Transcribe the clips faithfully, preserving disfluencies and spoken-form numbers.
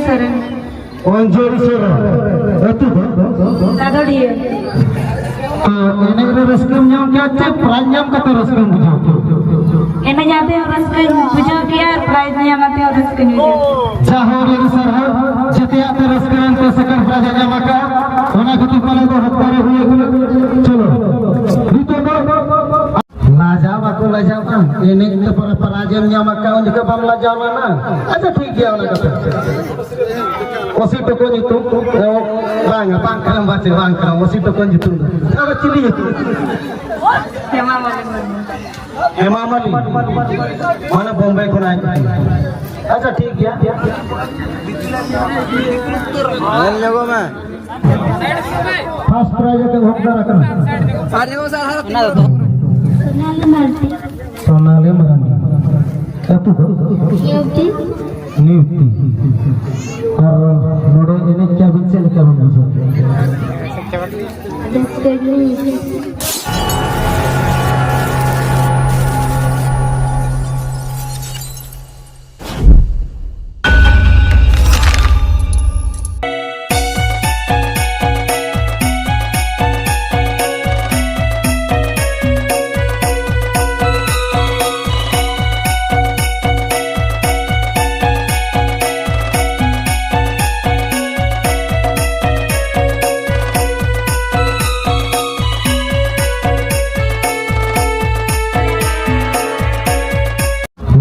ᱥᱚᱨᱮᱱ᱾ ᱚᱧᱡᱚᱞᱤ ᱥᱚᱨᱮᱱ᱾ ᱟᱹᱛᱩ ᱫᱚ? ᱞᱟᱫᱚᱰᱤᱭᱟᱹ᱾ ᱛᱚ, ᱮᱱᱮᱡ ᱨᱮ ᱨᱟᱹᱥᱠᱟᱹᱢ ᱧᱟᱢ ᱠᱮᱫᱟ ᱪᱮ ᱯᱨᱟᱭᱤᱡᱽ ᱧᱟᱢ ᱠᱟᱛᱮ ᱨᱟᱹᱥᱠᱟᱹᱢ ᱵᱩᱡᱷᱟᱹᱣ ᱠᱮᱫᱟ? ᱮᱱᱮᱡ ᱟᱛᱮ ᱦᱚᱸ ᱨᱟᱹᱥᱠᱟᱹᱧ ᱵᱩᱡᱷᱟᱹᱣ ᱠᱮᱫᱟ ᱟᱨ ᱯᱨᱟᱭᱤᱡᱽ ᱧᱟᱢ ᱟᱛᱮ ᱦᱚᱸ ᱨᱟᱹᱥᱠᱟᱹᱧ ᱵᱩᱡᱷᱟᱹᱣ ᱠᱮᱫᱟ᱾ ᱡᱟᱦᱟᱸ ᱦᱚᱲ ᱟᱹᱰᱤ ᱥᱟᱨᱦᱟᱣ, ᱡᱮᱛᱮᱭᱟᱜ ᱛᱮ ᱨᱟᱹᱥᱠᱟᱹ ᱮᱱᱛᱮ ᱥᱮᱠᱮᱱᱰ ᱯᱨᱟᱭᱤᱡᱽ ᱮ ᱧᱟᱢ ᱟᱠᱟᱫ, ᱚᱱᱟ ᱠᱷᱟᱹᱛᱤᱨ ᱯᱟᱞᱮ ᱫᱚ ᱦᱚᱠᱫᱟᱨᱮ ᱦᱩᱭ ᱟᱠᱟᱱᱟ᱾ ᱪᱚᱞᱚ, ᱱᱤᱛᱚᱜ ᱫᱚ ᱞᱟᱡᱟᱣ ᱵᱟᱠᱚ ᱞᱟᱡᱟᱣ ᱠᱟᱱ, ᱮᱱᱮᱡ ᱛᱮ ᱯᱚᱨᱮ ᱯᱨᱟᱭᱤᱡᱽ ᱮᱢ ᱧᱟᱢ ᱟᱠᱟᱫ, ᱩᱱ ᱡᱚᱠᱷᱚᱱ ᱵᱟᱢ ᱞᱟᱡᱟᱣ ᱞᱮᱱᱟ? ᱟᱪᱪᱷᱟ, ᱴᱷᱤᱠ ᱜᱮᱭᱟ, ᱚᱱᱟ ᱠᱟᱛᱷᱟ᱾ ᱚᱥᱤ ᱴᱚᱠᱚ ᱧᱩᱛᱩᱢ, ᱚ, ᱵᱟᱝᱟ, ᱵᱟᱝ ᱠᱟᱱᱟ, ᱵᱟᱪᱮ, ᱵᱟᱝ ᱠᱟᱱᱟ, ᱚᱥᱤ ᱴᱚᱠᱚ ᱧᱩᱛᱩᱢ ᱫᱚ᱾ ᱟᱫᱚ ᱪᱤᱞᱤ ᱧᱩᱛᱩᱢ? ᱦᱮᱢᱟ ᱢᱟᱹᱞᱤ ᱢᱩᱨᱢᱩ᱾ ᱦᱮᱢᱟ ᱢᱟᱹᱞᱤ, ᱢᱟᱱᱮ ᱵᱳᱢᱵᱮ ᱠᱷᱚᱱ ᱦᱮᱡ ᱟᱠᱟᱱᱟ᱾ ᱟᱪᱪᱷᱟ, ᱴᱷᱤᱠ ᱜᱮᱭᱟ᱾ ᱧᱮᱞ ᱧᱚᱜᱚᱜ ᱢᱮ᱾ ᱯᱷᱟᱥᱴ ᱯᱨᱟᱭᱤᱡᱽ ᱟᱛᱮ ᱦᱚᱠᱫᱟᱨ ᱟᱠᱟᱱᱟ᱾ ᱥᱳᱱᱟᱞᱤ ᱢᱟᱨᱰᱤ᱾ ᱥᱳᱱᱟᱞᱤ ᱢᱟᱨᱰᱤ᱾ ᱟᱹᱛᱩ ᱫᱚ? ᱱᱤᱣᱛᱤ᱾ ᱱᱤᱣᱛᱤ᱾ ᱟᱨ ᱱᱚᱰᱮ ᱮᱱᱮᱡ ᱠᱮᱜᱼᱟ ᱵᱤᱱ, ᱪᱮᱫ ᱞᱮᱠᱟ ᱵᱤᱱ ᱵᱩᱡᱷᱟᱹᱣ ᱠᱮᱜᱼᱟ? ᱨᱟᱹᱥᱠᱟᱹ ᱜᱮᱞᱤᱧ ᱵᱩᱡᱷᱟᱹᱣ ᱠᱮᱜᱼᱟ᱾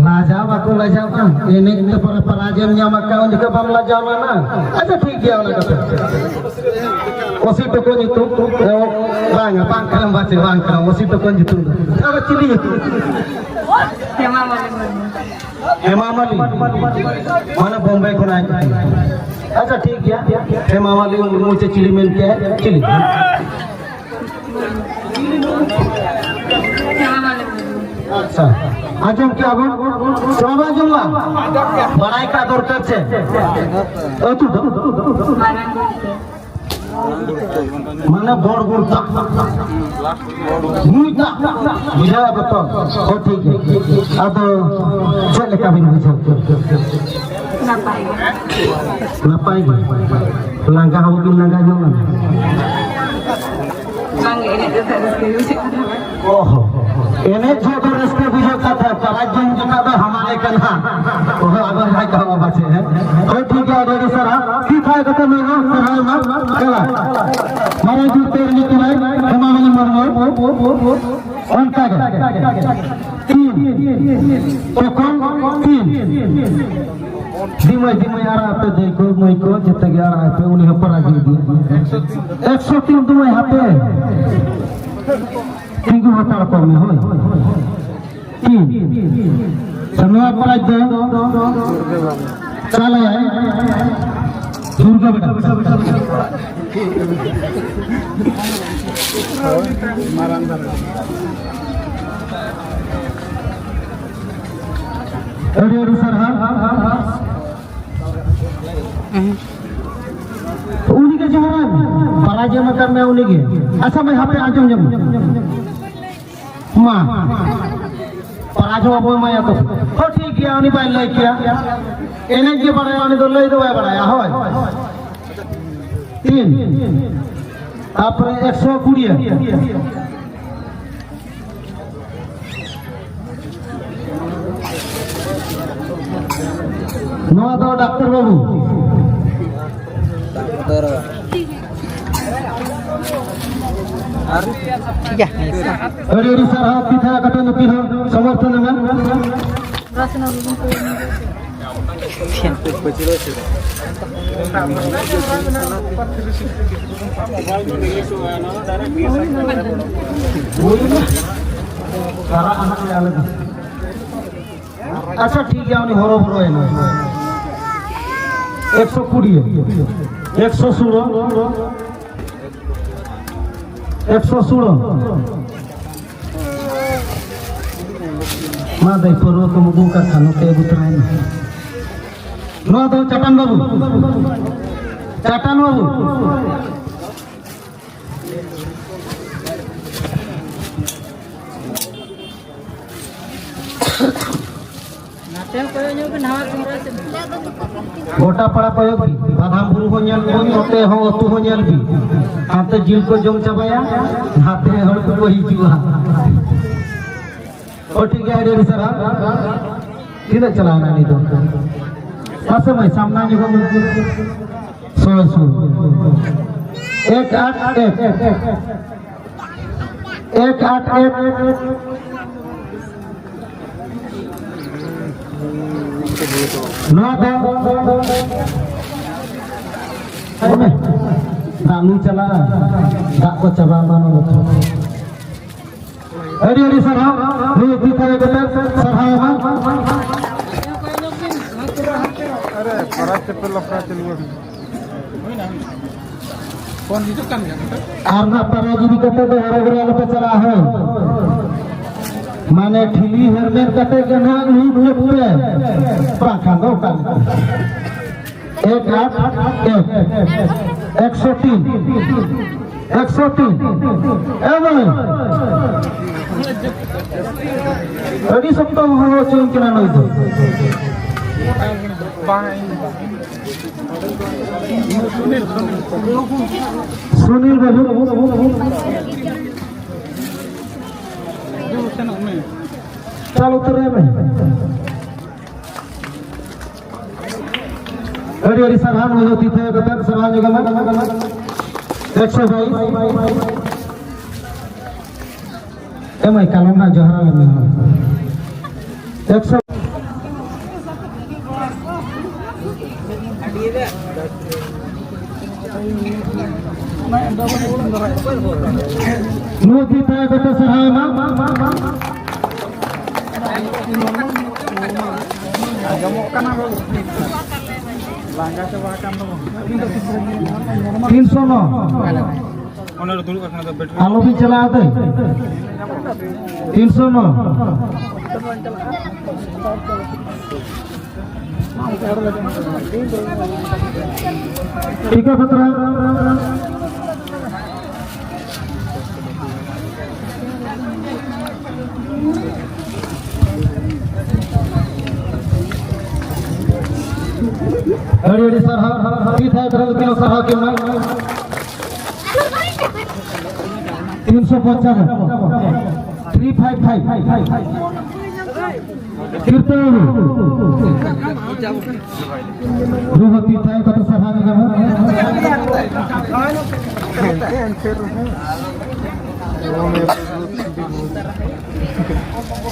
ᱞᱟᱡᱟᱣ ᱵᱟᱠᱚ ᱞᱟᱡᱟᱣ ᱠᱟᱱ, ᱮᱱᱮᱡ ᱛᱮ ᱯᱚᱨᱮ ᱯᱨᱟᱭᱤᱡᱽ ᱮᱢ ᱧᱟᱢ ᱟᱠᱟᱫ, ᱩᱱ ᱡᱚᱠᱷᱚᱱ ᱵᱟᱢ ᱞᱟᱡᱟᱣ ᱞᱮᱱᱟ? ᱟᱪᱪᱷᱟ, ᱴᱷᱤᱠ ᱜᱮᱭᱟ, ᱚᱱᱟ ᱠᱟᱛᱷᱟ᱾ ᱚᱥᱤ ᱴᱚᱠᱚ ᱧᱩᱛᱩᱢ, ᱚ, ᱵᱟᱝᱟ, ᱵᱟᱝ ᱠᱟᱱᱟ, ᱵᱟᱪᱮ, ᱵᱟᱝ ᱠᱟᱱᱟ, ᱚᱥᱤ ᱴᱚᱠᱚ ᱧᱩᱛᱩᱢ ᱫᱚ᱾ ᱟᱫᱚ ᱪᱤᱞᱤ ᱧᱩᱛᱩᱢ? ᱦᱮᱢᱟ ᱢᱟᱹᱞᱤ ᱢᱩᱨᱢᱩ᱾ ᱦᱮᱢᱟ ᱢᱟᱹᱞᱤ, ᱢᱟᱱᱮ ᱵᱳᱢᱵᱮ ᱠᱷᱚᱱ ᱦᱮᱡ ᱟᱠᱟᱱᱟ᱾ ᱟᱪᱪᱷᱟ, ᱴᱷᱤᱠ ᱜᱮᱭᱟ, ᱦᱮᱢᱟ ᱢᱟᱹᱞᱤ ᱢᱩᱨᱢᱩ ᱪᱮ ᱪᱤᱞᱤ ᱢᱮᱱ ᱠᱮᱜᱼᱟ? ᱪᱤᱞᱤ? ᱟᱪᱪᱷᱟ, ᱟᱸᱡᱚᱢ ᱠᱮᱜᱼᱟ ᱵᱚᱱ? ᱥᱮ ᱵᱟᱵᱚᱱ ᱟᱸᱡᱚᱢ ᱞᱮᱜᱼᱟ? ᱵᱟᱲᱟᱭ ᱠᱟᱜ ᱫᱚᱨᱠᱟᱨ ᱪᱮ? ᱟᱹᱛᱩ ᱫᱚ? ᱢᱟᱱᱮ ᱵᱚᱲ ᱜᱩᱲᱛᱟ᱾ ᱜᱩᱲᱛᱟ᱾ ᱵᱩᱡᱷᱟᱹᱣ ᱟᱯᱮ ᱛᱚ? ᱦᱳᱭ, ᱴᱷᱤᱠ ᱜᱮᱭᱟ᱾ ᱟᱫᱚ ᱪᱮᱫ ᱞᱮᱠᱟ ᱵᱤᱱ ᱵᱩᱡᱷᱟᱹᱣ ᱠᱮᱫᱟ? ᱱᱟᱯᱟᱭ ᱜᱮ᱾ ᱱᱟᱯᱟᱭ ᱜᱮ᱾ ᱞᱟᱸᱜᱟ ᱦᱚᱸ ᱵᱤᱱ ᱞᱟᱸᱜᱟ ᱧᱚᱜ ᱮᱱᱟ᱾ ᱵᱟᱝ ᱜᱮ, ᱮᱱᱮᱡ ᱫᱚ ᱨᱟᱹᱥᱠᱟᱹ ᱜᱮ ᱵᱩᱡᱷᱟᱹᱜ ᱠᱟᱱᱟ᱾ ᱚᱦᱚ, ᱮᱱᱮᱡ ᱡᱚᱦᱚᱜ ᱫᱚ ᱨᱟᱹᱥᱠᱟᱹ ᱵᱩᱡᱷᱟᱹᱜ ᱠᱟᱱ ᱛᱟᱦᱮᱸᱫ, ᱯᱟᱨᱟᱡᱽ ᱡᱚᱢ ᱡᱚᱠᱷᱟᱜ ᱫᱚ ᱦᱟᱢᱟᱞᱮ ᱠᱟᱱᱟ᱾ ᱚᱦᱚ, ᱟᱫᱚ ᱡᱟᱦᱟᱸᱭ ᱠᱚ ᱵᱟᱵᱟ ᱪᱮᱫ, ᱦᱮᱸ? ᱦᱳᱭ, ᱴᱷᱤᱠ ᱜᱮᱭᱟ, ᱟᱹᱰᱤ ᱟᱹᱰᱤ ᱥᱟᱨᱦᱟᱣ᱾ ᱛᱤ ᱛᱷᱟᱭ ᱠᱟᱛᱮ ᱱᱩᱭ ᱦᱚᱸ ᱥᱟᱨᱦᱟᱣ ᱮᱢᱟ᱾ ᱪᱟᱞᱟᱜ᱾ ᱢᱟᱨᱟᱝ ᱡᱩᱨ ᱛᱮ ᱨᱤᱱᱤᱡ ᱠᱟᱱᱟᱭ, ᱦᱮᱢᱟᱢᱟᱞᱤ ᱢᱩᱨᱢᱩ᱾ ᱚᱱᱠᱟ ᱜᱮ᱾ ᱛᱤᱱ᱾ ᱛᱚᱠᱷᱚᱱ ᱛᱤᱱ᱾ ᱫᱤᱢᱟᱹᱭ, ᱫᱤᱢᱟᱹᱭ, ᱟᱨᱟᱜ ᱯᱮ ᱫᱟᱹᱭ ᱠᱚ, ᱢᱟᱹᱭ ᱠᱚ, ᱡᱚᱛᱚ ᱜᱮ ᱟᱨᱟᱜ ᱯᱮ, ᱩᱱᱤ ᱦᱚᱸ ᱯᱟᱨᱟᱡᱽ ᱤᱫᱤᱭᱟ᱾ ᱮᱠᱥᱚ ᱛᱤᱱ ᱫᱤᱢᱟᱹᱭ ᱦᱟᱯᱮ᱾ ᱛᱤᱸᱜᱩ ᱦᱟᱛᱟᱲ ᱠᱚᱜ ᱢᱮ, ᱦᱳᱭ᱾ ᱛᱤᱱ᱾ ᱥᱮ ᱱᱚᱣᱟ ᱯᱟᱨᱟᱡᱽ ᱫᱚ ᱪᱟᱞᱟᱭᱟᱭ ᱫᱩᱨᱜᱟᱹ ᱵᱮᱴᱟ᱾ ᱟᱹᱰᱤ ᱟᱹᱰᱤ ᱥᱟᱨᱦᱟᱣ᱾ ᱩᱱᱤᱜᱮ ᱡᱟᱦᱟᱸᱭ ᱯᱟᱨᱟᱡᱽ ᱮᱢ ᱟᱠᱟᱫ ᱢᱮᱭᱟ ᱩᱱᱤᱜᱮ᱾ ᱟᱪᱪᱷᱟ ᱢᱟᱹᱭ, ᱦᱟᱯᱮ ᱟᱸᱡᱚᱢ ᱧᱚᱜ ᱢᱮ᱾ ᱢᱟ, ᱯᱟᱨᱟᱡᱽ ᱦᱚᱸ ᱵᱟᱵᱚ ᱮᱢᱟᱭᱟ ᱛᱚ᱾ ᱦᱚᱸ, ᱴᱷᱤᱠ ᱜᱮᱭᱟ, ᱩᱱᱤ ᱵᱟᱭ ᱞᱟᱹᱭ ᱠᱮᱭᱟ᱾ ᱮᱱᱮᱡ ᱜᱮ ᱵᱟᱲᱟᱭᱟ, ᱩᱱᱤ ᱫᱚ ᱞᱟᱹᱭ ᱫᱚ ᱵᱟᱭ ᱵᱟᱲᱟᱭᱟ᱾ ᱦᱳᱭ, ᱛᱤᱱ᱾ ᱛᱟᱨᱯᱚᱨᱮ ᱮᱠᱥᱚ ᱠᱩᱲᱤ᱾ ᱱᱚᱣᱟ ᱫᱚ ᱰᱟᱠᱛᱟᱨ ᱵᱟᱹᱵᱩ᱾ ᱟᱹᱰᱤ ᱟᱹᱰᱤ ᱥᱟᱨᱦᱟᱣ, ᱛᱤ ᱛᱷᱟᱭᱚ ᱠᱟᱛᱮ ᱱᱩᱠᱤᱱ ᱦᱚᱸ ᱥᱚᱢᱚᱨᱛᱷᱚᱱ ᱮᱢᱟ᱾ ᱟᱪᱪᱷᱟ, ᱴᱷᱤᱠ ᱜᱮᱭᱟ, ᱩᱱᱤ ᱦᱚᱨᱚ ᱵᱚᱨᱚᱭᱮᱱᱟ᱾ ᱮᱠᱥᱚ ᱠᱩᱲᱤ, ᱮᱠᱥᱚ ᱥᱳᱞᱳ, ᱮᱠᱥᱚ ᱥᱳᱞᱳ᱾ ᱢᱟ ᱫᱟᱹᱭ, ᱯᱟᱹᱨᱣᱟᱹ ᱠᱚ ᱢᱩᱜᱩ ᱠᱟᱜ ᱠᱷᱟᱱ ᱱᱚᱛᱮ ᱟᱹᱜᱩ ᱛᱚᱨᱟᱭ ᱢᱮ᱾ ᱱᱚᱣᱟ ᱫᱚ ᱪᱟᱴᱟᱱ ᱵᱟᱹᱵᱩ, ᱪᱟᱴᱟᱱ ᱵᱟᱹᱵᱩ᱾ ᱜᱚᱴᱟ ᱯᱟᱲᱟ ᱠᱚᱭᱚᱜ ᱵᱤᱱ, ᱵᱟᱫᱟᱢ ᱵᱩᱨᱩ ᱦᱚᱸ ᱧᱮᱞ ᱵᱤᱱ, ᱱᱚᱛᱮ ᱦᱚᱸ ᱟᱹᱛᱩ ᱦᱚᱸ ᱧᱮᱞ ᱵᱤᱱ᱾ ᱦᱟᱱᱛᱮ ᱡᱤᱞ ᱠᱚ ᱡᱚᱢ ᱪᱟᱵᱟᱭᱟ, ᱱᱟᱛᱮ ᱦᱚᱲ ᱠᱚᱠᱚ ᱦᱤᱡᱩᱜᱼᱟ᱾ ᱚ, ᱴᱷᱤᱠ ᱜᱮᱭᱟ, ᱟᱹᱰᱤ ᱟᱹᱰᱤ ᱥᱟᱨᱦᱟᱣ᱾ ᱛᱤᱱᱟᱹᱜ ᱪᱟᱞᱟᱣ ᱮᱱᱟ ᱱᱤᱛᱚᱜ? ᱢᱟᱥᱮ ᱢᱟᱹᱭ, ᱥᱟᱢᱱᱟ ᱧᱚᱜᱚᱜ ᱢᱮ᱾ ᱥᱚᱭ ᱥᱩᱨ᱾ ᱮᱠ ᱟᱴ ᱮᱠ᱾ ᱮᱠ ᱟᱴ ᱮᱠ᱾ ᱱᱚᱣᱟ ᱫᱚ ᱫᱟᱜ ᱞᱩ ᱪᱟᱞᱟᱜᱼᱟ, ᱫᱟᱜ ᱠᱚ ᱪᱟᱵᱟᱜ ᱢᱟ ᱱᱚᱰᱮ ᱠᱷᱚᱱ᱾ ᱟᱹᱰᱤ ᱟᱹᱰᱤ ᱥᱟᱨᱦᱟᱣ, ᱱᱩᱭ ᱛᱤ ᱛᱷᱟᱭᱚ ᱠᱟᱛᱮ ᱥᱟᱨᱦᱟᱣ ᱮᱢᱟ᱾ ᱟᱨᱮ, ᱯᱟᱨᱟ ᱪᱮᱯᱮᱞ ᱞᱟᱯᱲᱟ ᱪᱮᱞᱩ ᱟᱠᱟᱱᱟ᱾ ᱯᱷᱳᱱ ᱦᱤᱡᱩᱜ ᱠᱟᱱ ᱜᱮᱭᱟ ᱱᱚᱛᱮ᱾ ᱟᱨ ᱱᱟᱜ ᱯᱟᱨᱟ ᱤᱫᱤ ᱠᱟᱛᱮ ᱫᱚ ᱦᱚᱨᱚ ᱵᱚᱨᱚ ᱟᱞᱚᱯᱮ ᱪᱟᱞᱟᱜᱼᱟ, ᱦᱳᱭ᱾ ᱢᱟᱱᱮ ᱴᱷᱤᱞᱤ ᱦᱮᱨᱢᱮᱫ ᱠᱟᱛᱮ ᱜᱮ ᱱᱟᱜ ᱞᱩᱴ ᱧᱚᱜ ᱯᱮ, ᱵᱟᱝᱠᱷᱟᱱ ᱫᱚ ᱚᱠᱟ ᱞᱮᱠᱟ? ᱮᱠ ᱟᱴ ᱮᱠ, ᱮᱠᱥᱚ ᱛᱤᱱ, ᱮᱠᱥᱚ ᱛᱤᱱ᱾ ᱮ ᱵᱷᱟᱭ, ᱟᱹᱰᱤ ᱥᱚᱠᱛᱚ ᱦᱚᱦᱚ ᱦᱚᱪᱚᱧ ᱠᱟᱱᱟ ᱱᱩᱭ ᱫᱚ᱾ ᱥᱩᱱᱤᱞ ᱵᱟᱹᱵᱩ, ᱪᱟᱞ ᱩᱛᱟᱹᱨ ᱢᱮ᱾ ᱟᱹᱰᱤ ᱟᱹᱰᱤ ᱥᱟᱨᱦᱟᱣ, ᱱᱩᱭ ᱦᱚᱸ ᱛᱤ ᱛᱷᱟᱭᱚ ᱠᱟᱛᱮ ᱥᱟᱨᱦᱟᱣ ᱧᱚᱜ ᱟᱢᱟ᱾ ᱮᱠᱥᱚ ᱵᱟᱭᱤᱥ᱾ ᱮ ᱢᱟᱹᱭ, ᱠᱟᱞᱚᱢ ᱦᱟᱸᱜ ᱡᱚᱦᱟᱨ ᱟᱞᱮ ᱢᱮ᱾ ᱮᱠᱥᱚ᱾ ᱱᱩᱭ ᱛᱤ ᱛᱷᱟᱭᱚ ᱠᱟᱛᱮ ᱥᱟᱨᱦᱟᱣ ᱮᱢᱟ᱾ ᱟᱸᱡᱚᱢᱚᱜ ᱠᱟᱱᱟ ᱜᱚ᱾ ᱞᱟᱸᱜᱟ ᱪᱟᱵᱟ ᱟᱠᱟᱱ ᱫᱚ᱾ ᱛᱤᱱᱥᱚ ᱱᱚ᱾ ᱚᱸᱰᱮ ᱫᱩᱲᱩᱵ ᱟᱠᱟᱱᱟ ᱫᱚ ᱵᱮᱴᱨᱤ᱾ ᱟᱞᱚ ᱵᱤᱱ ᱪᱟᱞᱟᱜᱼᱟ ᱛᱮ᱾ ᱛᱤᱱᱥᱚ ᱱᱚ᱾ ᱴᱷᱤᱠᱟ ᱯᱟᱛᱨᱟ᱾ ᱟᱹᱰᱤ ᱟᱹᱰᱤ ᱥᱟᱨᱦᱟᱣ᱾ ᱛᱤ ᱛᱷᱟᱭᱚ ᱠᱚᱨᱮ ᱫᱚ ᱛᱤᱱᱟᱹᱜ ᱥᱟᱨᱦᱟᱣ ᱠᱤᱱ ᱮᱢᱟ? ᱛᱤᱱᱥᱚ ᱯᱚᱧᱪᱟᱥ᱾ Three five five. ᱠᱤᱨᱛᱚᱱ ᱵᱟᱹᱵᱩ᱾ ᱵᱚᱦᱩᱛ ᱛᱤ ᱛᱷᱟᱭᱚ ᱠᱟᱛᱮ ᱥᱟᱨᱦᱟᱣ ᱧᱟᱢᱚᱜᱼᱟ᱾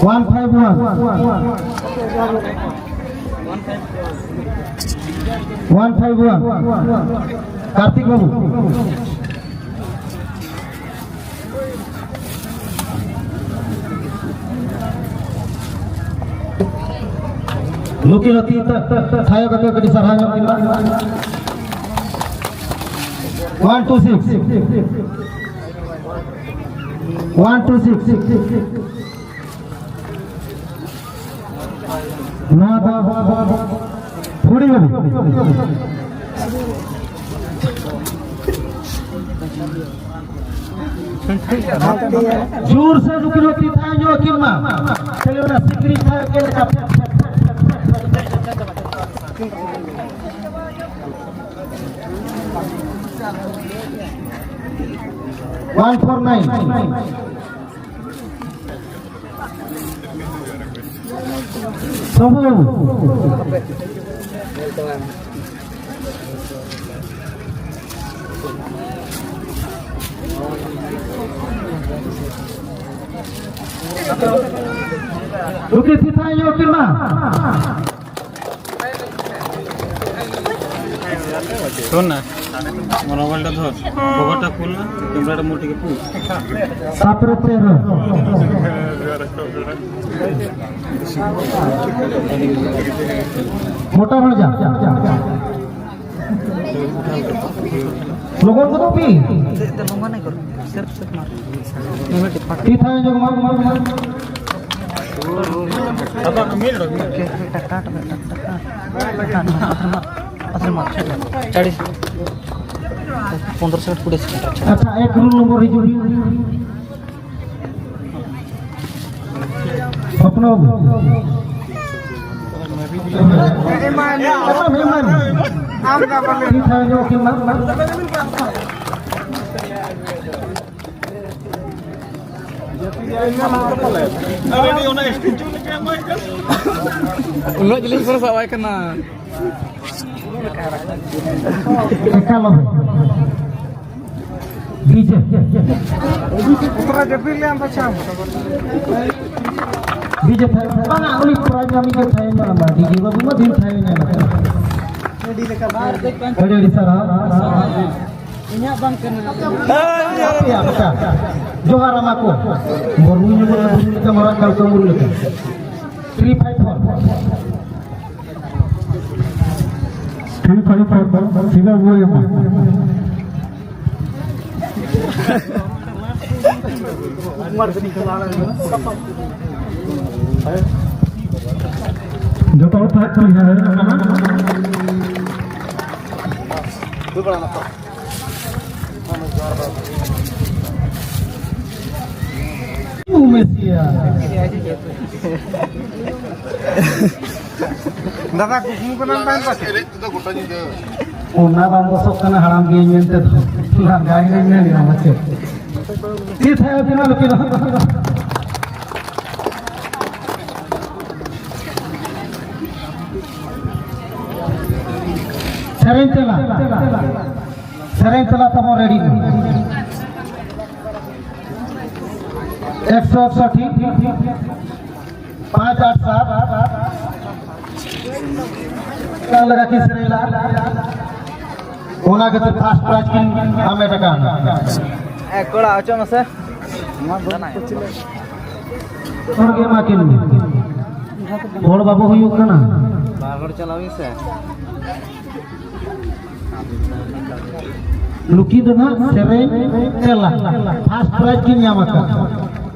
One five one. One five one. Kartik ᱵᱟᱹᱵᱩ᱾ ᱱᱩᱠᱤᱱ ᱦᱚᱸ ᱛᱤ ᱛᱷᱟᱭᱚ ᱠᱟᱛᱮ ᱠᱟᱹᱴᱤᱡ ᱥᱟᱨᱦᱟᱣ ᱧᱚᱜ ᱠᱤᱱ ᱢᱟ᱾ One two six. One two six. ᱱᱚᱣᱟ ᱫᱚ ᱯᱷᱩᱲᱤ ᱦᱟᱹᱵᱤᱡ᱾ ᱡᱳᱨ ᱥᱮ ᱱᱩᱠᱤᱱ ᱦᱚᱸ ᱛᱤ ᱛᱷᱟᱭᱚ ᱧᱚᱜ ᱠᱤᱱ ᱢᱟ᱾ ᱛᱟᱦᱞᱮ ᱚᱱᱟ ᱥᱤᱠᱲᱤ ᱛᱷᱟᱭᱚ ᱪᱮᱫ ᱞᱮᱠᱟ? One four nine. ᱥᱚᱢᱵᱷᱩ ᱵᱟᱹᱵᱩ᱾ ᱱᱩᱠᱤᱱ ᱛᱤ ᱛᱷᱟᱭᱚ ᱧᱚᱜ ᱠᱤᱱ ᱢᱟ᱾ শোন না, আমার মোবাইলটা ধর, কভারটা খুল না, ক্যামেরাটা মোটিকে খুল। ᱥᱟᱛ ᱨᱮ ᱛᱮᱨᱚ᱾ ᱢᱚᱴᱟ ᱦᱚᱲ ᱡᱟ᱾ ᱞᱚᱜᱚᱱ ᱠᱚᱫᱚ ᱯᱤ᱾ ᱛᱤ ᱛᱷᱟᱭᱚ ᱧᱚᱜ ᱢᱟ᱾ ᱪᱟᱲᱤᱥ, ᱯᱚᱱᱫᱽᱨᱚ ᱥᱮᱠᱮᱱᱰ, ᱠᱩᱲᱤ ᱥᱮᱠᱮᱱᱰ᱾ ᱟᱪᱪᱷᱟ᱾ ᱟᱪᱪᱷᱟ, ᱮᱠ ᱨᱩᱞ ᱱᱚᱢᱵᱚᱨ ᱦᱤᱡᱩᱜ ᱵᱤᱱ᱾ ᱦᱚᱯᱱᱚ ᱵᱟᱹᱵᱩ᱾ ᱴᱷᱤᱠ ᱦᱟᱭ ᱧᱚᱜ ᱠᱤᱱ ᱢᱟ᱾ ᱩᱱᱟᱹᱜ ᱡᱤᱞᱤᱧ ᱠᱚ ᱥᱟᱵ ᱟᱭ ᱠᱟᱱᱟ᱾ ᱮᱠᱟᱞ ᱵᱷᱟᱭ᱾ ᱰᱤᱡᱮ᱾ ᱩᱛᱨᱟ ᱡᱟᱹᱯᱤᱫ ᱞᱮ ᱟᱢ ᱯᱟᱪᱷᱟᱢ᱾ ᱰᱤᱡᱮ ᱛᱷᱟᱭᱚ ᱵᱟᱝᱟ, ᱩᱱᱤ ᱯᱨᱟᱭᱤᱡᱽ ᱢᱟ ᱢᱤᱫ ᱜᱮ ᱛᱷᱟᱭᱚ ᱧᱟᱢᱟ᱾ ᱰᱤᱡᱮ ᱵᱟᱹᱵᱩ ᱢᱟ ᱫᱤᱱ ᱛᱷᱟᱭᱚ ᱧᱟᱢᱟ᱾ ᱟᱹᱰᱤ ᱞᱮᱠᱟ ᱵᱟᱝ᱾ ᱟᱹᱰᱤ ᱟᱹᱰᱤ ᱥᱟᱨᱦᱟᱣ᱾ ᱤᱧᱟᱹᱜ ᱵᱟᱝ ᱠᱟᱱᱟ᱾ ᱟᱯᱮ, ᱟᱯᱮ᱾ ᱡᱚᱦᱟᱨ ᱟᱢᱟ ᱠᱚ᱾ ᱵᱚᱨᱢᱩ ᱧᱩᱢ ᱞᱮᱠᱟ ᱢᱟᱨᱟᱝ ᱠᱟᱞ ᱠᱟᱹᱢᱵᱩᱨ ᱞᱮᱠᱟ᱾ Three five four. Three five four, ᱥᱤᱫᱷᱟᱹ ᱵᱚ ᱮᱢᱟ᱾ ᱡᱚᱛᱚ ᱦᱚᱲ ᱛᱟᱦᱮᱸ ᱠᱟᱱᱟ, ᱦᱮᱸ, ᱦᱮᱸ, ᱠᱟᱱᱟ᱾ ᱩᱢᱮᱥᱤᱭᱟ᱾ ᱫᱟᱫᱟ, ᱠᱩᱠᱢᱩ ᱠᱟᱱᱟᱢ ᱛᱟᱦᱮᱱ ᱯᱟᱪᱮ? ᱮᱱᱮᱡ ᱛᱮᱫᱚ ᱜᱚᱴᱟ ᱧᱤᱫᱟᱹ᱾ ᱚᱱᱟ ᱵᱟᱝ ᱵᱚᱥᱚᱜ ᱠᱟᱱᱟ, ᱦᱟᱲᱟᱢ ᱜᱤᱭᱟᱹᱧ ᱢᱮᱱᱛᱮ ᱫᱚ᱾ ᱞᱟᱸᱜᱟ ᱜᱮᱧ ᱢᱮᱱᱮᱫᱼᱟ ᱢᱟᱪᱮᱫ᱾ ᱛᱤᱥ ᱦᱮᱡ ᱟᱹᱵᱤᱱᱟ ᱱᱩᱠᱤᱱ ᱫᱚ? ᱥᱮᱨᱮᱧ ᱛᱮᱞᱟ᱾ ᱥᱮᱨᱮᱧ ᱛᱮᱞᱟ ᱛᱟᱵᱚᱱ ᱨᱮᱰᱤ ᱢᱮ᱾ ᱮᱠᱥᱚ ᱮᱠᱥᱚᱴᱤ, ᱯᱟᱸᱪ ᱟᱴ ᱥᱟᱛ, ᱚᱠᱟ ᱞᱮᱠᱟ ᱠᱤᱱ ᱥᱮᱨᱮᱧ ᱞᱮᱫᱟ, ᱚᱱᱟ ᱠᱷᱟᱹᱛᱤᱨ ᱯᱷᱟᱥᱴ ᱯᱨᱟᱭᱤᱡᱽ ᱠᱤᱱ ᱦᱟᱢᱮᱴ ᱟᱠᱟᱫᱼᱟ᱾ ᱮ, ᱠᱚᱲᱟ, ᱚᱪᱚᱜ ᱢᱮᱥᱮ᱾ ᱦᱚᱲ ᱜᱮ ᱮᱢᱟ ᱠᱤᱱ ᱢᱮ᱾ ᱦᱚᱲ ᱵᱟᱵᱚ ᱦᱩᱭᱩᱜ ᱠᱟᱱᱟ᱾ ᱵᱟᱨ ᱦᱚᱲ ᱪᱟᱞᱟᱣ ᱦᱩᱭᱩᱜ ᱥᱮ᱾ ᱱᱩᱠᱤᱱ ᱫᱚ ᱱᱟᱦᱟᱜ ᱥᱮᱨᱮᱧ ᱛᱮᱞᱟ ᱯᱷᱟᱥᱴ ᱯᱨᱟᱭᱤᱡᱽ ᱠᱤᱱ ᱧᱟᱢ ᱟᱠᱟᱫ᱾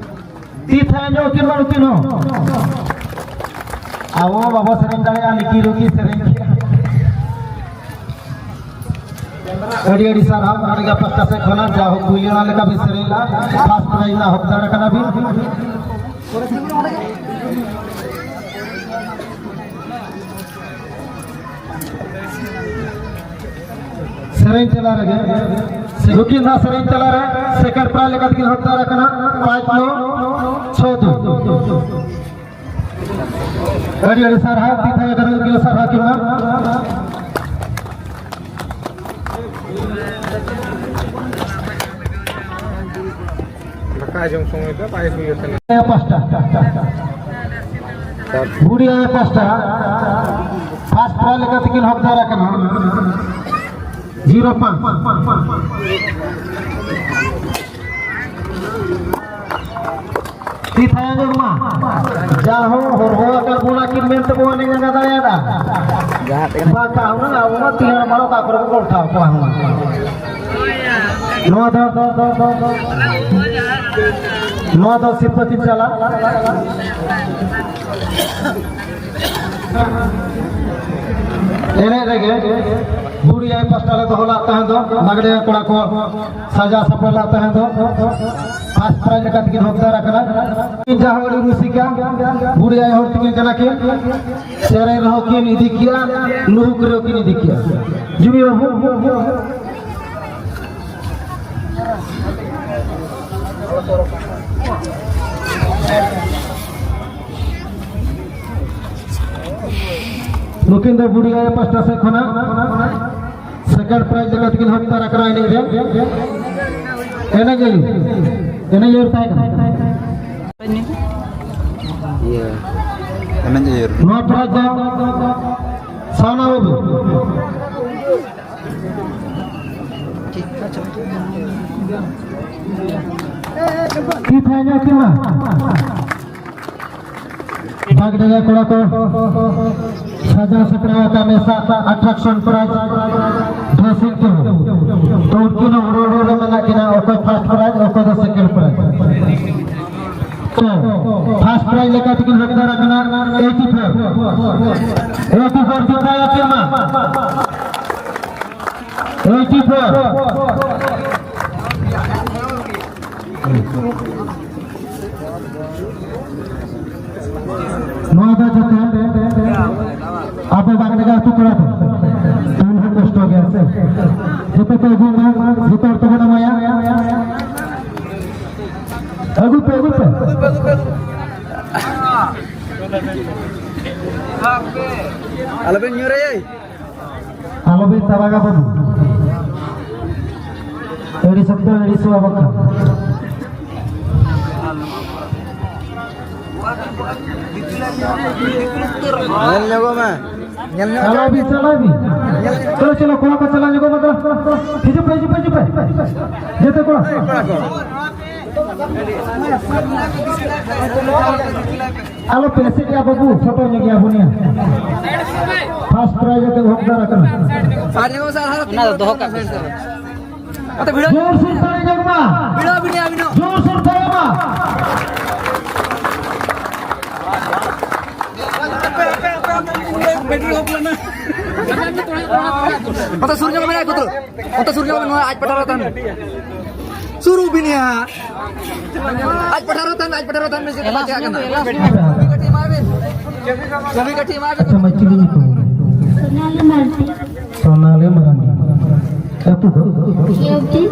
ᱛᱤ ᱛᱷᱟᱭᱚ ᱧᱚᱜ ᱠᱤᱱ ᱢᱟ ᱱᱩᱠᱤᱱ ᱦᱚᱸ᱾ ᱟᱵᱚ ᱵᱟᱵᱚ ᱥᱮᱨᱮᱧ ᱫᱟᱲᱮᱭᱟᱜᱼᱟ, ᱱᱤᱠᱤ ᱨᱩᱠᱤ ᱥᱮᱨᱮᱧ ᱠᱮᱜᱼᱟ᱾ ᱟᱹᱰᱤ ᱟᱹᱰᱤ ᱥᱟᱨᱦᱟᱣ ᱟᱹᱰᱤ ᱜᱟᱯᱟ ᱯᱟᱦᱴᱟ ᱥᱮᱫ ᱠᱷᱚᱱᱟᱜ ᱡᱟ ᱦᱳᱠ ᱯᱩᱭᱞᱩ ᱚᱱᱟ ᱞᱮᱠᱟ ᱵᱤᱱ ᱥᱮᱨᱮᱧ ᱞᱮᱫᱼᱟ, ᱯᱷᱟᱥᱴ ᱯᱨᱟᱭᱤᱡᱽ ᱨᱮᱱᱟᱜ ᱦᱚᱠᱫᱟᱨ ᱟᱠᱟᱱᱟ ᱵᱤᱱ᱾ ᱥᱮᱨᱮᱧ ᱛᱟᱞᱟ ᱨᱮᱜᱮ, ᱱᱩᱠᱤᱱ ᱱᱚᱣᱟ ᱥᱮᱨᱮᱧ ᱛᱟᱞᱟ ᱨᱮ ᱥᱮᱠᱮᱱᱰ ᱯᱨᱟᱭᱤᱡᱽ ᱞᱮᱠᱟ ᱛᱮᱠᱤᱱ ᱦᱚᱠᱫᱟᱨ ᱟᱠᱟᱱᱟ ᱯᱟᱸᱪ ᱱᱚ ᱪᱷᱚ ᱫᱩ᱾ ᱟᱹᱰᱤ ᱟᱹᱰᱤ ᱥᱟᱨᱦᱟᱣ, ᱛᱤ ᱛᱷᱟᱭᱚ ᱠᱟᱱᱟ, ᱩᱱᱠᱤᱱ ᱥᱟᱨᱦᱟᱣ ᱠᱤᱱ ᱢᱟ᱾ ᱫᱟᱠᱟ ᱡᱚᱢ ᱥᱚᱢᱚᱭ ᱫᱚ ᱵᱟᱭ ᱦᱩᱭ ᱟᱠᱟᱱᱟ᱾ ᱯᱟᱥᱴᱟ, ᱵᱩᱰᱤ ᱟᱭᱳ ᱯᱟᱥᱴᱟ ᱯᱷᱟᱥᱴ ᱯᱨᱟᱭᱤᱡᱽ ᱞᱮᱠᱟ ᱛᱮᱠᱤᱱ ᱦᱚᱠᱫᱟᱨ ᱟᱠᱟᱱᱟ ᱡᱤᱨᱳ ᱯᱟᱸᱪ᱾ ᱛᱤ ᱛᱷᱟᱭᱚ ᱧᱚᱜ ᱢᱟ᱾ ᱡᱟ ᱦᱚᱲ ᱦᱚᱨᱦᱚ ᱟᱠᱟᱫ ᱵᱚᱱᱟ ᱠᱤᱱ ᱢᱮᱱᱛᱮ ᱵᱚᱱ ᱮᱱᱮᱡ ᱟᱸᱜᱟ ᱫᱟᱲᱮᱭᱟᱫᱟ᱾ ᱵᱟᱝᱠᱷᱟᱱ ᱦᱩᱱᱟᱹᱝ ᱟᱵᱚ ᱢᱟ ᱛᱤ ᱦᱚᱲ ᱢᱟᱲᱚ ᱚᱠᱟ ᱠᱚᱨᱮ ᱵᱚᱱ ᱜᱚᱞᱴᱷᱟᱣ ᱠᱚᱣᱟ ᱦᱩᱱᱟᱹᱝ᱾ ᱱᱚᱣᱟ ᱫᱚ, ᱱᱚᱣᱟ ᱫᱚ ᱥᱤᱨᱯᱟᱹ ᱪᱤᱱ ᱪᱟᱞᱟᱜ᱾ ᱮᱱᱮᱡ ᱨᱮᱜᱮ ᱵᱩᱲᱤ ᱟᱭ ᱯᱟᱥᱴᱟ ᱞᱮ ᱫᱚᱦᱚ ᱞᱟᱜ ᱛᱟᱦᱮᱸ ᱫᱚ, ᱞᱟᱜᱽᱲᱮ ᱠᱚᱲᱟ ᱠᱚ ᱥᱟᱡᱟᱣ ᱥᱟᱯᱲᱟᱣ ᱞᱟᱜ ᱛᱟᱦᱮᱸ ᱫᱚ, ᱯᱷᱟᱥᱴ ᱯᱨᱟᱭᱤᱡᱽ ᱞᱮᱠᱟ ᱛᱮᱠᱤᱱ ᱦᱚᱠᱫᱟᱨ ᱟᱠᱟᱱᱟ᱾ ᱡᱟᱦᱟᱸ ᱟᱹᱰᱤ ᱨᱩᱥᱤᱠᱟ ᱵᱩᱲᱤ ᱟᱭ ᱦᱚᱲ ᱛᱟᱹᱠᱤᱱ ᱠᱟᱱᱟ ᱠᱤᱱ, ᱥᱮᱨᱮᱧ ᱨᱮᱦᱚᱸ ᱠᱤᱱ ᱤᱫᱤ ᱠᱮᱜᱼᱟ, ᱞᱩᱦᱩᱠ ᱨᱮᱦᱚᱸ ᱠᱤᱱ ᱤᱫᱤ ᱠᱮᱜᱼᱟ᱾ ᱡᱩᱢᱤ ᱵᱟᱹᱵᱩ, ᱱᱩᱠᱤᱱ ᱫᱚ ᱵᱩᱲᱤ ᱟᱭᱳ ᱯᱟᱥᱴᱟ ᱥᱮᱫ ᱠᱷᱚᱱᱟᱜ ᱥᱮᱠᱮᱱᱰ ᱯᱨᱟᱭᱤᱡᱽ ᱞᱮᱠᱟ ᱛᱮᱠᱤᱱ ᱦᱚᱠᱫᱟᱨ ᱟᱠᱟᱱᱟ ᱮᱱᱮᱡ ᱨᱮ᱾ ᱮᱱᱮᱡ ᱟᱹᱭᱩᱨ, ᱮᱱᱮᱡ ᱟᱹᱭᱩᱨ ᱛᱟᱦᱮᱸ ᱠᱟᱱᱟ᱾ ᱤᱭᱟᱹ, ᱮᱱᱮᱡ ᱟᱹᱭᱩᱨ᱾ ᱱᱚᱣᱟ ᱯᱨᱟᱭᱤᱡᱽ ᱫᱚ ᱥᱟᱣᱱᱟ ᱵᱟᱹᱵᱩ᱾ ᱛᱤ ᱛᱷᱟᱭᱚ ᱧᱚᱜ ᱠᱤᱱ ᱢᱟ᱾ ᱵᱟᱜᱽᱰᱟᱸᱜᱟ ᱠᱚᱲᱟ ᱠᱚ ᱥᱟᱡᱟᱣ ᱥᱟᱯᱲᱟᱣ ᱟᱠᱟᱫ ᱢᱮᱥᱟ ᱟᱴᱨᱟᱠᱥᱚᱱ ᱯᱨᱟᱭᱤᱡᱽ ᱰᱨᱮᱥᱤᱝ ᱴᱮᱵᱚᱞ᱾ ᱛᱚ ᱩᱱᱠᱤᱱ ᱦᱚᱸ ᱦᱩᱲᱩ ᱦᱩᱲᱩ ᱨᱮ ᱢᱮᱱᱟᱜ ᱠᱤᱱᱟ, ᱚᱠᱚᱭ ᱯᱷᱟᱥᱴ ᱯᱨᱟᱭᱤᱡᱽ, ᱚᱠᱚᱭ ᱫᱚ ᱥᱮᱠᱮᱱᱰ ᱯᱨᱟᱭᱤᱡᱽ᱾ ᱛᱚ ᱯᱷᱟᱥᱴ ᱯᱨᱟᱭᱤᱡᱽ ᱞᱮᱠᱟ ᱛᱮᱠᱤᱱ ᱦᱚᱠᱫᱟᱨ ᱟᱠᱟᱱᱟ ᱮᱭᱤᱴᱤ ᱯᱷᱳᱨ, ᱮᱭᱤᱴᱤ ᱯᱷᱳᱨ ᱡᱚᱛᱷᱟᱭ ᱟᱹᱠᱤᱱ ᱢᱟ᱾ Eighty four. ᱱᱚᱣᱟ ᱫᱚ ᱡᱚᱛᱚ ᱟᱵᱚ ᱵᱟᱜᱽᱰᱟᱸᱜᱟ ᱟᱹᱛᱩ ᱠᱚᱲᱟ ᱠᱚ᱾ ᱠᱚᱥᱴᱚ ᱜᱮᱭᱟ ᱥᱮ᱾ ᱡᱚᱛᱚ ᱠᱚ ᱟᱹᱜᱩᱭ ᱢᱟ, ᱡᱚᱛᱚ ᱦᱚᱲ ᱛᱮᱵᱚᱱ ᱮᱢᱟᱭᱟ᱾ ᱟᱹᱜᱩ ᱯᱮ, ᱟᱹᱜᱩ ᱯᱮ᱾ ᱟᱞᱚᱵᱮᱱ ᱧᱩᱨᱟᱭᱟ᱾ ᱟᱞᱚᱵᱮᱱ ᱛᱟᱵᱟᱜᱟ ᱵᱟᱹᱵᱩ᱾ ᱟᱹᱰᱤ ᱥᱚᱠᱛᱚ, ᱟᱹᱰᱤ ᱥᱚ ᱵᱟᱠᱷᱟᱱ᱾ ᱧᱮᱞ ᱧᱚᱜᱚᱜ ᱢᱮ᱾ ᱧᱮᱞ ᱧᱚᱜ ᱪᱟᱞᱟᱣ ᱵᱤᱱ, ᱪᱟᱞᱟᱣ ᱵᱤᱱ᱾ ᱪᱚᱞᱚ, ᱪᱚᱞᱚ, ᱠᱚᱲᱟ ᱠᱚ ᱪᱟᱞᱟᱣ ᱧᱚᱜᱚᱜ ᱢᱟ, ᱪᱚᱞᱚ᱾ ᱦᱤᱡᱩᱜ ᱯᱮ, ᱦᱤᱡᱩᱜ ᱯᱮ, ᱦᱤᱡᱩᱜ ᱯᱮ᱾ ᱡᱚᱛᱚ ᱠᱚᱲᱟ᱾ ᱠᱚᱲᱟ ᱠᱚ᱾ ᱟᱞᱚ ᱯᱮ ᱮᱥᱮᱫ ᱜᱮᱭᱟ ᱵᱟᱹᱵᱩ, ᱯᱷᱳᱴᱳ ᱧᱚᱜ ᱜᱮᱭᱟ ᱵᱚᱱ ᱭᱟ᱾ ᱯᱷᱟᱥᱴ ᱯᱨᱟᱭᱤᱡᱽ ᱟᱛᱮ ᱦᱚᱠᱫᱟᱨ ᱟᱠᱟᱱᱟ᱾ ᱥᱟᱨ ᱧᱚᱜ ᱢᱮ, ᱥᱟᱨ, ᱦᱟᱨᱟ ᱚᱱᱟ ᱫᱚ ᱫᱚᱦᱚ ᱠᱟᱜ ᱯᱮ, ᱥᱟᱨ᱾ ᱟᱛᱮ ᱵᱷᱤᱲᱟᱹ᱾ ᱡᱳᱨ ᱥᱩᱨ ᱛᱟᱲᱤ ᱧᱚᱜ ᱢᱟ᱾ ᱵᱷᱤᱲᱟᱹ ᱵᱤᱱᱤ ᱟᱵᱤᱱ ᱦᱚᱸ᱾ ᱡᱳᱨ ᱥᱩᱨ ᱛᱟᱲᱤ ᱢᱟ᱾ ᱵᱮᱴᱨᱤ ᱚᱯᱷ ᱞᱮᱱᱟ᱾ ᱚᱱᱛᱮ ᱥᱩᱨ ᱧᱚᱜ ᱢᱮᱱᱟᱭᱟ ᱠᱩᱛᱨᱩ᱾ ᱚᱱᱛᱮ ᱥᱩᱨ ᱧᱚᱜ ᱢᱮ, ᱱᱚᱣᱟ ᱟᱡ ᱯᱟᱴᱟ ᱨᱮ ᱛᱟᱦᱮᱱ᱾ ᱥᱩᱨᱩᱜ ᱵᱤᱱ ᱭᱟ᱾ ᱟᱡ ᱯᱟᱴᱟ ᱨᱮ ᱛᱟᱦᱮᱱ, ᱟᱡ ᱯᱟᱴᱟ ᱨᱮ ᱛᱟᱦᱮᱱ, ᱢᱮᱥᱮ ᱪᱮᱫ ᱞᱮᱠᱟ ᱠᱟᱱᱟ? ᱪᱟᱹᱵᱤ ᱠᱟᱹᱴᱷᱤ ᱮᱢᱟᱭ ᱵᱤᱱ᱾ ᱪᱟᱹᱵᱤ ᱠᱟᱹᱴᱷᱤ ᱮᱢᱟᱭ ᱵᱤᱱ᱾ ᱟᱪᱪᱷᱟ, ᱢᱟᱹᱭ, ᱪᱤᱞᱤ ᱧᱩᱛᱩᱢ? ᱥᱳᱱᱟᱞᱤ ᱢᱟᱨᱰᱤ᱾ ᱥᱳᱱᱟᱞᱤ ᱢᱟᱨᱟᱱᱰᱤ᱾ ᱟᱹᱛᱩ ᱫᱚ? ᱱᱤᱭᱩᱛᱤ᱾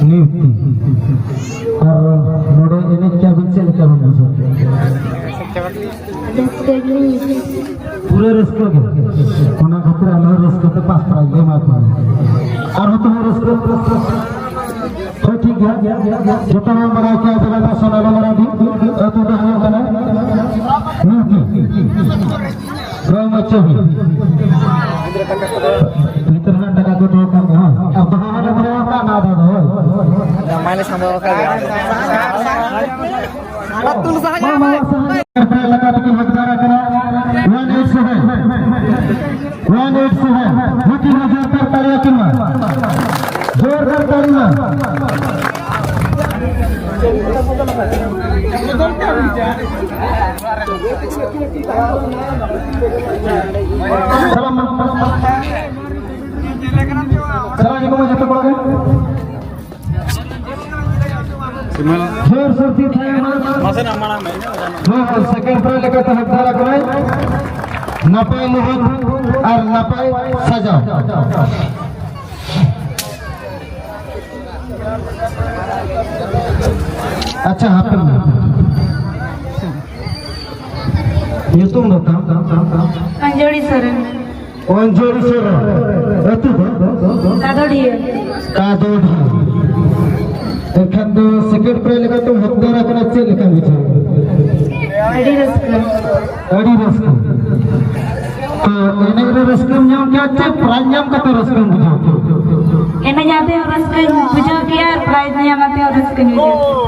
ᱱᱤᱭᱩᱛᱤ᱾ ᱟᱨ ᱱᱚᱰᱮ ᱮᱱᱮᱡ ᱠᱮᱜᱼᱟ ᱵᱤᱱ, ᱪᱮᱫ ᱞᱮᱠᱟ ᱵᱤᱱ ᱵᱩᱡᱷᱟᱹᱣ ᱠᱮᱜᱼᱟ? ᱨᱟᱹᱥᱠᱟᱹ ᱜᱮᱞᱤᱧ ᱟᱹᱭᱠᱟᱹᱣ ᱠᱮᱫᱟ᱾ ᱯᱩᱨᱟᱹ ᱨᱟᱹᱥᱠᱟᱹ ᱜᱮ᱾ ᱚᱱᱟ ᱠᱷᱟᱹᱛᱤᱨ ᱟᱞᱮ ᱦᱚᱸ ᱨᱟᱹᱥᱠᱟᱹ ᱛᱮ ᱯᱟᱥ ᱯᱨᱟᱭᱤᱡᱽ ᱞᱮ ᱮᱢᱟ ᱠᱚᱣᱟ᱾ ᱟᱨ ᱦᱚᱸ ᱛᱚᱵᱮ ᱨᱟᱹᱥᱠᱟᱹ᱾ ᱦᱳᱭ, ᱴᱷᱤᱠ ᱜᱮᱭᱟ᱾ ᱡᱚᱛᱚ ᱦᱚᱲ ᱵᱟᱲᱟᱭ ᱠᱮᱜᱼᱟ ᱡᱮ ᱵᱟᱝ ᱥᱳᱱᱟᱞᱤ ᱢᱟᱨᱟᱱᱰᱤ ᱟᱹᱛᱩ ᱫᱚ ᱦᱩᱭᱩᱜ ᱠᱟᱱᱟ ᱱᱤᱭᱩᱛᱤ᱾ ᱨᱚᱝ ᱢᱟᱪᱚ ᱜᱮ᱾ ᱵᱷᱤᱛᱨᱤ ᱨᱮᱱᱟᱜ ᱴᱟᱠᱟ ᱠᱚ ᱫᱚᱦᱚ ᱠᱟᱜ ᱢᱮ, ᱦᱳᱭ᱾ ᱟᱨ ᱫᱚᱦᱚ ᱦᱚᱸᱞᱮ ᱫᱚᱦᱚ ᱠᱟᱜ ᱱᱚᱣᱟ ᱫᱷᱟᱣ ᱫᱚ, ᱦᱳᱭ᱾ ᱡᱟᱢᱟᱭ ᱞᱮ ᱥᱟᱢᱵᱟᱣ ᱟᱠᱟᱫ ᱜᱮᱭᱟ᱾ ᱟᱹᱛᱩ ᱞᱮ ᱥᱟᱦᱟᱭᱟ᱾ ᱢᱟ, ᱢᱟ, ᱥᱟᱦᱟᱭᱟ᱾ ᱮᱞᱟᱠᱟ ᱛᱮᱠᱤᱱ ᱦᱚᱠᱫᱟᱨ ᱟᱠᱟᱱᱟ᱾ One eight seven. One eight seven. ᱱᱩᱠᱤᱱ ᱦᱚᱸ ᱡᱳᱨᱫᱟᱨ ᱛᱟᱲᱤ ᱟᱹᱠᱤᱱ ᱢᱟ᱾ ᱡᱳᱨᱫᱟᱨ ᱛᱟᱲᱤ ᱢᱟ᱾ ᱪᱟᱞᱟᱜ ᱢᱟ᱾ ᱪᱟᱞᱟᱜ ᱧᱚᱜᱚᱜ ᱢᱟ ᱡᱚᱛᱚ ᱠᱚᱲᱟ ᱜᱮ᱾ ᱡᱳᱨ ᱥᱚᱨᱛᱤ ᱛᱟᱭᱚᱢ ᱢᱟ᱾ ᱢᱟᱥᱮᱱᱟᱜ ᱢᱟᱲᱟᱝ ᱢᱮ, ᱤᱧᱟᱹᱜ ᱫᱚ ᱜᱟᱱᱚᱜᱼᱟ᱾ ᱦᱳᱭ, ᱦᱳᱭ, ᱥᱮᱠᱮᱱᱰ ᱯᱨᱟᱭᱤᱡᱽ ᱞᱮᱠᱟᱛᱮ ᱦᱚᱠᱫᱟᱨ ᱟᱠᱟᱱᱟᱭ᱾ ᱱᱟᱯᱟᱭ ᱢᱩᱦᱩᱨ ᱟᱨ ᱱᱟᱯᱟᱭ ᱥᱟᱡᱟᱣ᱾ ᱟᱪᱪᱷᱟ, ᱦᱟᱯᱮ ᱢᱟ᱾ ᱧᱩᱛᱩᱢ ᱫᱚ ᱛᱟᱢ? ᱚᱧᱡᱚᱞᱤ ᱥᱚᱨᱮᱱ᱾ ᱚᱧᱡᱚᱞᱤ ᱥᱚᱨᱮᱱ᱾ ᱟᱹᱛᱩ ᱫᱚ? ᱠᱟᱫᱚᱰᱤᱭᱟᱹ᱾ ᱠᱟᱫᱚᱰᱤᱭᱟᱹ᱾ ᱮᱱᱠᱷᱟᱱ ᱫᱚ second prize ᱞᱮᱠᱟᱛᱮᱢ ᱦᱟᱛᱟᱣ ᱟᱠᱟᱱᱟ, ᱪᱮᱫ ᱞᱮᱠᱟᱢ ᱵᱩᱡᱷᱟᱹᱣ? ᱟᱹᱰᱤ ᱨᱟᱹᱥᱠᱟᱹ᱾ ᱟᱹᱰᱤ ᱨᱟᱹᱥᱠᱟᱹ᱾ ᱛᱚ, ᱮᱱᱮᱡ ᱨᱮ ᱨᱟᱹᱥᱠᱟᱹᱢ ᱧᱟᱢ ᱠᱮᱫᱟ ᱪᱮ prize ᱧᱟᱢ ᱠᱟᱛᱮ ᱨᱟᱹᱥᱠᱟᱹᱢ ᱵᱩᱡᱷᱟᱹᱣ ᱠᱮᱫᱟ? ᱮᱱᱮᱡ ᱟᱛᱮ ᱦᱚᱸ ᱨᱟᱹᱥᱠᱟᱹᱧ ᱵᱩᱡᱷᱟᱹᱣ ᱠᱮᱫᱟ ᱟᱨ prize ᱧᱟᱢ ᱟᱛᱮ ᱦᱚᱸ ᱨᱟᱹᱥᱠᱟᱹᱧ ᱵᱩᱡᱷᱟᱹᱣ ᱠᱮᱫᱟ᱾